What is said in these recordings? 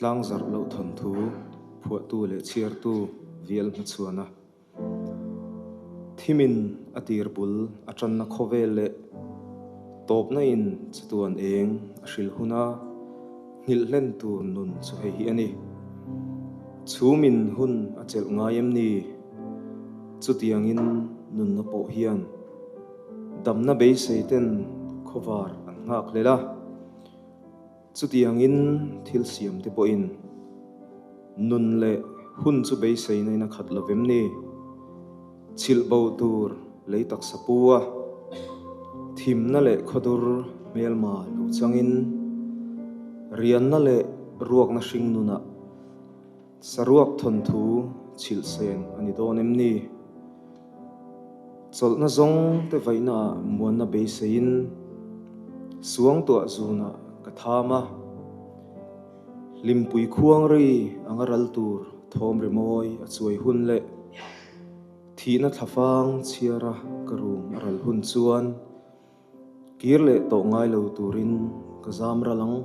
Tlangzarh loh thawnthu phuahtu leh chhiartu vial hmachhuana Thimin a tir bul a tanna khawvel leh tawpna in chatuan eng a hril huna nghilh hlen tur nun chu hei hi a ni. Chhumin hun a chelh ngai em ni? Chutiangin nunna pawh hian damna beisei ten khawvar an nghak hlel a. Chutiangin thil siam te pawhin nun leh hun chu beiseina in a khat lo vem ni? Chhilh bo tur lei taksa pu a, thimna leh khawdur hmelma lo changin rianna leh ruakna hring nunah Saruak thawnthu chhilh sen a ni dawn em ni? Chawlhna zawng te vaihnaah muanna beiseiin suangtuah zunah ka tham a, hlimpui khuang ri anga ral tur thawm rimawi a chuai hun leh thihna thlafang chhiara ka rum a ral hun chuan Kir leh tawh ngai lo turin ka zam ral ang.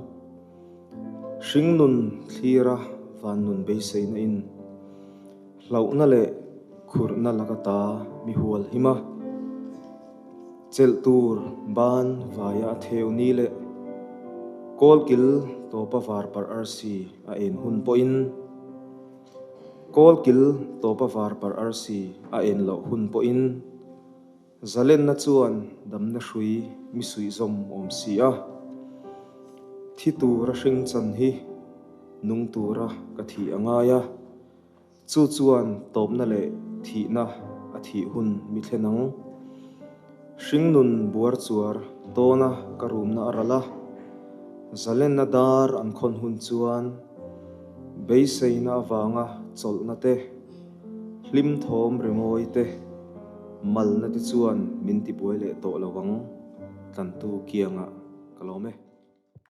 Hringnun thlira van nun beiseina in hlauhna leh khurhna laka ta mi hual him a. Chelh tur ban vaia a theu ni leh kawlkil tawpa var parh arsi a en hun pawhin kawlkil tawpa var parh arsi a en loh hun pawhin Zalenna chuan damna hrui mi suih zawm awm si a, thi tura hring chan hi nung tura ka thih a ngai a, chu chuan tawpna leh thihna a thih hun mi thlen ang. Hringnun buar chuar tawna ka rumna a ral a, zalenna dar an khawn hun chuan beiseina avanga chawlhna te, Hlim thawm ringawi te, malna te chuan min tibuai leh tawh lo ang, tlantu kiangah ka lawm e.